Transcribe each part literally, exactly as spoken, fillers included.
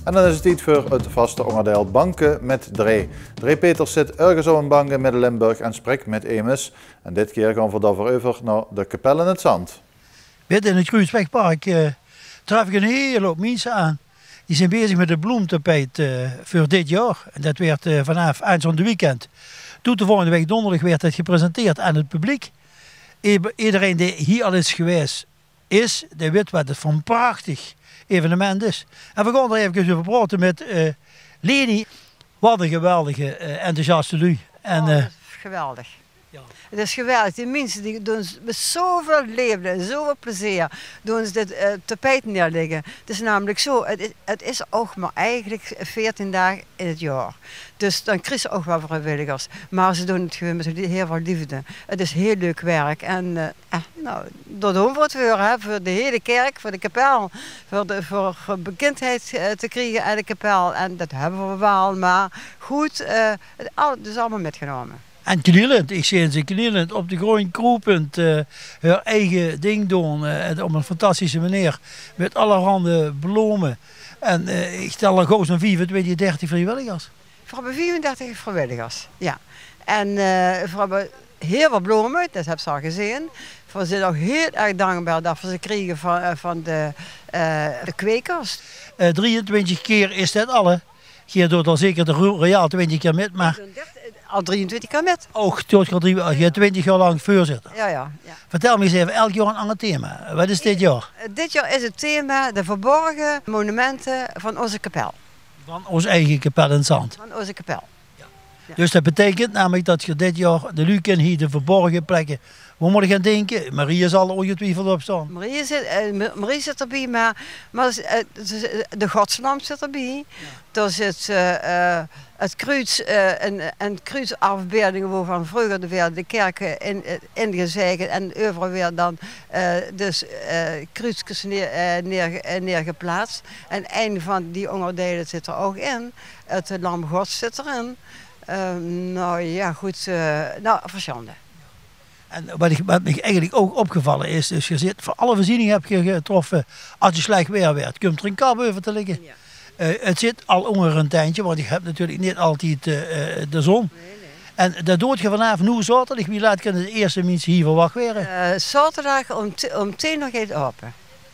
En dan is 't tied veur 't vaste óngerdeil Banke mit Dré. Dré Peters zit örges op 'n bank in Midde-Limburg en sprik mit emes. En dit kier gaon v'r dao veur euver nao de Kepel in 't Zand. Midde in 't Kruutswegpark, eh, tref ich 'n hiel houp miense aan. Die zeen bezig mit 't bloemtapijt, eh, veur dit jaor. En det weurt, eh, vanaaf aanstaonde weekend tot de volgende waek donderdig weurt det gepresenteerd aan 't publiek. Ebe-, ederein dae hie al is gewaes, is, dae wit waat 't veur 'n prachtig evenement is. En v'r gaon d'r efkes euver praote mit, eh, Leni. Waat 'n geweldige, eh, enthousiaste luuj. En, oh, eh, det is geweldig. Jao. 't Is geweldig. Die miense die doon s-, mit zoväöl leefde en zoväöl plezeer doon ze dit, eh, tapijt neerlegge. 't Is namelik zo, 't is, 't is ouch mer eigelik veertien daag in 't jaor. Dus dan kriegs se ouch waal vriewilligers. Mer ze doon 't gewoon mit hiel väöl leefde. 't Is hiel leuk werk. En, eh, Eh, nou, dao doon v'r 't veur, hè, veur de hiele kerk, veur de kapel, veur de, veur bekindheid, eh, te kriege aan de kapel. En det höbbe v'r waal, mer good, eh, 't al-, 't is allemaol mitgenómme. En knielend, ich zeen ze knielend, op de gróndj kroepend, eh, häör eige ding doon, eh, en op 'n fantastische meneer, mit allerhande blome. En, eh, ich tel al gaw zo'n viefentwintig, dertig vriewilligers. V'r höbbe viefendertig vriewilligers, jao. En, eh, v'r höbbe hiel väöl blome, det höbs se al gezeen. V'r zeen ouch hiel erg dankbaar det v'r ze kriege van, eh, van de, eh, de kwekers. Eh, drieëntwintig kier is det al, hè? Geer doot al zeker de ro-, royaal twintig kier mit, mer... Al drieëntwintig kier mit. Och, doot geer al drie, geer twintig jaor lank veurzitter. Jao, jao, jao. Vertèl mich ins effe, elk jaor 'n anger thema. Waat is dit jaor? Eh, dit jaor is 't thema de verborge monumente van ózze kapel. Van ós eige kapel in 't Zand. Van ózze kapel. Jao. Dus det beteikent namelik det geer dit jaor de luuj kint hie de verborge plekke. Wo mót ich aan dinke? Maria zal d'r óngetwiefeld op staon. Maria zit, eh, Ma-, Maria zit d'rbie, mer, mer, eh, de, de godslamp zit d'rbie. Jao. Dao zit, eh, eh, 't kruuts, eh, en, en kruutsafbeeldinge wovan vreuger de, weer de kerke in, eh, ingezeike en euveral weer dan, eh, dus, eh, kruutskes neer, eh, neer, eh, neergeplaats. En ein van die óngerdeile zit d'r ouch in. 't Lam Gods zit d'rin. Eh, nou jao, good, eh, nou, versjillende. En waat ich, waat mich eigelik ouch opgevalle is, dus geer zit, veur alle veurzieninge höb geer getroffe. Es 't slech waer weurt, kump d'r 'n kap euver te ligke. Jao. Eh, 't zit al ónger 'n tentje, want ich höb natuurlik neet altied, eh, eh, de zon. Nae, nae. En det doot geer vanaaf noe zaoterdig. Wie laat kinne de ierste miense hie verwach waere? Eh, zaoterdig óm t-, óm tieën oor geit 't aope.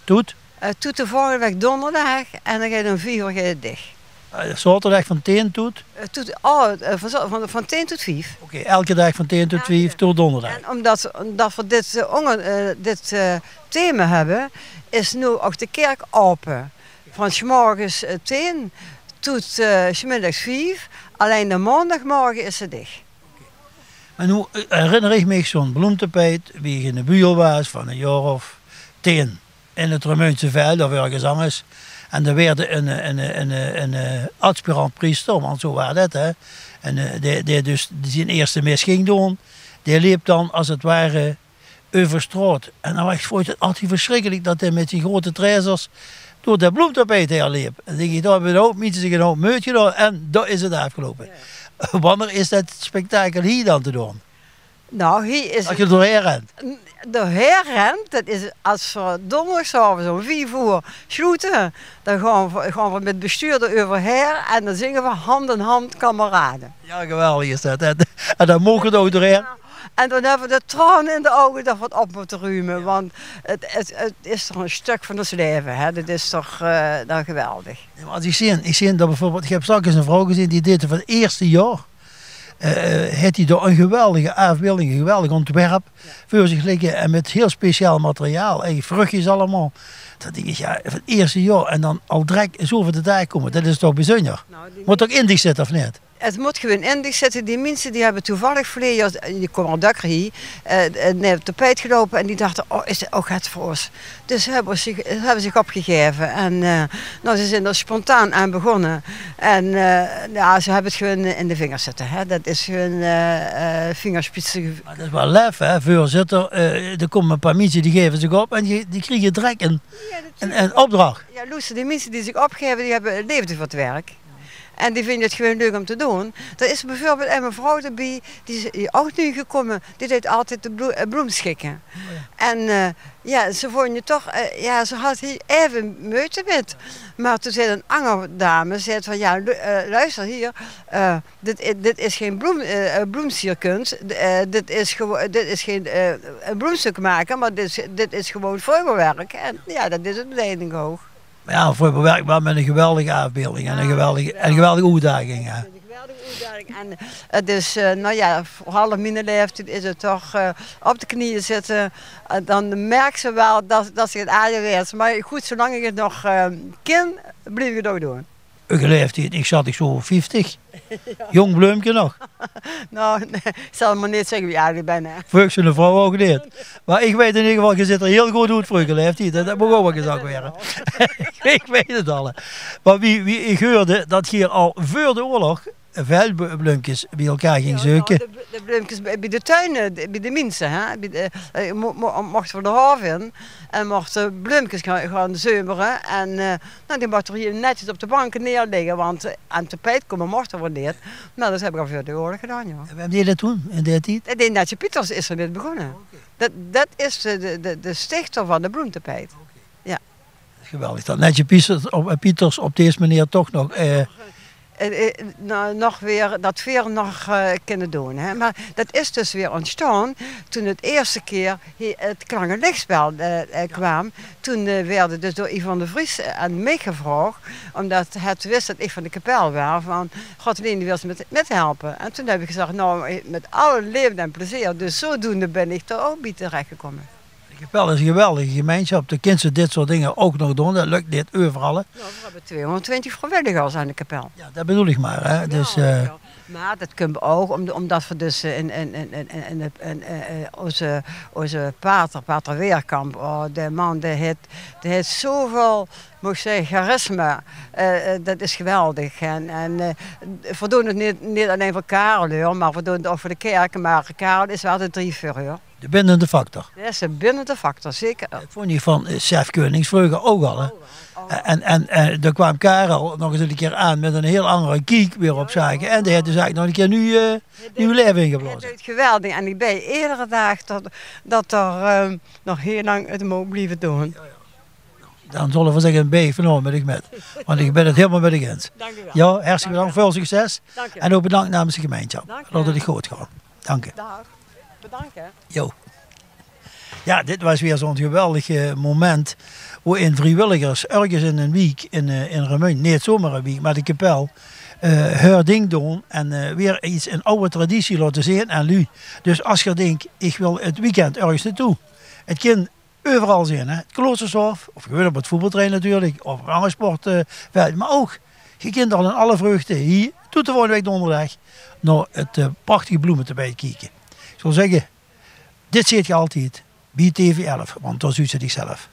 Toet? Eh, toet de volgende waek donderdig en dan geit 't óm vief oor geit 't dich. Eh, zaoterdig van tieën toet? Eh, toet, oh, eh, van za-, van, van tieën toet vief. Oké, elke daag van tieën toet vief, tot donderdig. En ómdet, ómdet v'r dit, eh, ónger, eh, dit, eh, thema höbbe, is noe ouch de kerk aope. Van 's morges, eh, tieën toet, eh, 's middigs vief. Allein de maondagmorge is ze dich. Mer noe, eh, herinner ich mich zo'n bloemtapijt, wie ich in de buul waas, van e jaor of tieën. In 't Remunjse Veldj of örges angers. En dao waerde 'n, 'n, 'n, 'n, eh, aspirant-priester, want zo waas det, hè. En, eh, dae, dae dus zien ierste mis ging doon, dae leep dan es 't ware euver straot. En dan waas, vónj ich 't altied versjrikkelik det dae mit die groeate trèzers door det bloemtapijt haer leep. En dink ich, dao höbbe 'n houp miense zich 'n houp meujte gedaon en dao is 't aafgeloupe. Jao. Wanneer is det spektakel hie dan te doon? Nou, hie is... Es geer doorhaer rent? N-, doorhaer rent, det is es v'r dónderdigaoves óm vief oer sloete, dan gaon v'r, gaon v'r mit 't bestuur d'r euverhaer en dan zinge v'r Hand in hand, kameraden. Jao, geweldig is det, hè. En dan moge v'r ouch doorhaer. En dan höbbe v'r de traone in de ouge det v'r 't op mótte rume, want 't, 't, 't is toch e stök van ós laeve, hè. Det is toch, eh, dan geweldig. Jao, mer es ich zeen, ich zeen det bieveurbeeld, ich höb straks 'n vrouw gezeen, die deeg 't veur 't ierste jaor. Eh, haet die dao 'n geweldige aafbeelding, 'n geweldig óntwerp veur zich ligke en mit hiel speciaal materiaal, eigelik vruchjes allemaol. Dan dink ich, jao, veur 't ierste jaor en dan al drek zo veur de daag kómme, det is toch bezunjer. Mót ouch in dich zitte, of neet? 't Mót gewoon in dich zitte. Die miense die höbbe toevallig verleje jaor, die kómme al dökker hie, eh, eh, nao 't tapijt geloupe en die dachte: "Oh, is dit ouch get veur ós?" Dus ze höbbe zich, höbbe zich opgegaeve. En, eh, nou, ze zeen d'r spontaan aan begós. En, eh, jao, ze höbbe 't gewoon in de vingers zitte, hè. Det is gewoon, eh, eh, vingerspitsengeveul. Mer det is waal lef, hè, veurzitter. Eh, d'r kómme e paar miense die gaeve zich op en die, die kriege drek 'n, 'n, 'n opdrach. Jao, loester, die miense die zich opgaeve, die höbbe leefde veur 't werk. En die vinje 't gewoon leuk om te doon. D'r is bieveurbeeld ein mevrouw d'rbie, die is hie ouch nuuj gekómme, die deit altied de bloe-, eh, bloemsjikke. En, eh, jao, ze vónje toch, eh, jao, ze had hie effe meujte mit. Mer toen zag ein anger dame, zag van: "Jao, lu-, eh, luister hie, eh, dit i-, dit is gein bloem-, eh, eh, bloemsierkuns, d-, eh, dit is gewo-, dit is gein, eh, eh, bloemsjik make, mer dit is, dit is gewoon veugelwerk." En jao, dat is 't uiteindelijk ouch. Mer jao, veugelwerk waal mit ein geweldige aafbeelding en ein geweldige, ein geweldige oetdaging, hè. Ein geweldige oetdaging. En 't is, eh, nou jao, veural op miene laeftied is 't toch, eh, op de knieje zitte. Eh, dan merks se waal dat, dat se 't aajer weers. Mer good, zoelang ich 't nog, eh, kin, blief ich 't ouch doon. Eigen laeftied, ich zat, ich zoe vieftig. Jóng bleumke nog. Nou, nae, ich zal mer neet zègke wie aajd ich bön, hè. Veur zoe'n vrouw ouch neet. Mer ich weit in eder geval, geer zit d'r hiel good oet veur uge laeftied. Dat, dat mót ouch waal gezag waere. Ich weit 't al, hè. Mer wie, wie ich heurde dat geer al veur d'n oorlog väöl bl-, bleumkes bie-ein gingt zeuke. Jao, nou, de, de bleumkes bie, bie de tuine, de, bie de minse, hè. Bie de, eh, mo-, mo-, mochte v'r d'n haof in en mochte bleumkes gaon, gaon zeumere. En, eh, nou, die mochte v'r hie netjes op de banke neerlègke, want, eh, aan 't tapijt kómme mochte v'r neet. Nou, dat höb ich al veur d'n oorlog gedaon, jao. En wae deeg dat toen, in dae tied? Eh, de Netje Pieters is d'r mit begós. Oké. Dat, dat is de, de, de, de stichter van de bloemtapijt. Oké. Jao. Geweldig, dat Netje Pieters op, eh, Pieters op dees meneer toch nog, eh, eh, eh, no-, nog weer, dat weer nog, eh, kinne doon, hè. Mer dat is dus weer óntstaon toen 't eerste kier hie 't Klangenlichtspel, eh, eh, kwaam. Toen, eh, woort dus door Yvonne de Vries, eh, aan mich gevraog, ómdat het wis dat ich van de kapel waor, van: "God, Lien, wils se mit, mithelpe?" En toen höb ich gezag: "Nou, eh, mit alle leefde en plezeer." Dus zodoende bön ich d'r ouch bie terechgekómme. De kapel is 'n geweldige gemeinsjap. Dan kins se dit soort dinger ouch nog doon. Dat lök neet euveral, hè. Nou, v'r höbbe tweehóngerdtwintig vriewilligers aan de kapel. Jao, dat bedoel ich mer, hè. Jao, dus, eh, jao. Mer dat kump ouch óm-, ómdat v'r dus, eh, in, in, in, in, in, in, eh, eh, ózze, ózze pater, pater Weerkamp, oh, dae man, dae haet, dae haet zoväöl, mót ich zègke, charisma. Eh, eh, dat is geweldig. En, en, eh, v'r doon 't neet, neet allein veur Karel, huur, mer v'r doon 't ouch veur de kèrk. Mer Karel is waal de driefveur, huur. De binnende factor. Dat is de binnende factor, zeker. Dat vónj ich van, eh, Sef Keunings vreuger ouch al, hè. En, en, en, eh, dao kwaam Karel nog ins 'ne kier aan mit 'n hiel anger kiek weer op zake. En dae haet de zaak nog 'ne kier nuuj, eh, nuuj laeve ingeblaoze. Dat is geweldig. En ich bön eder daag dat, dat d'r, eh, nog hiel lang 't moog blieve doon. Dan zölle v'r zègke, 'n beej vanaovend mit uch mit. Want ich bön 't hielemaol mit uch ins. Dank uch waal. Jao, hartstikke bedank. Väöl succes. Dank uch. En ouch bedank namens de gemeinsjap. Dank uch. Laot 't uch good gaon. Dank uch. Daag. Bedank, hè. Jo. Jao, dit waas weer zoe'n geweldig, eh, moment, wo-in vriewilligers örges in 'n wiek in, eh, in Remunj, neet zomer 'n wiek, mer de kapel, eh, häör ding doon en, eh, weer get, 'n awwe traditie laote zeen aan luuj. Dus es geer dink, ich wil 't weekend örges nao toe, 't kin euveral zeen, hè. 't Kloostershof, of gewoon op 't voetbalterrein natuurlik, of op 'n anger sport, eh, veld. Mer ouch, geer kint al in alle vreugde hie, tot de volgende waek donderdag, nao 't, eh, prachtige bloemetapijt kieke. Ich zou zègke, dit zeet geer altied bie T V elf, want dao zuut geer uch zelf.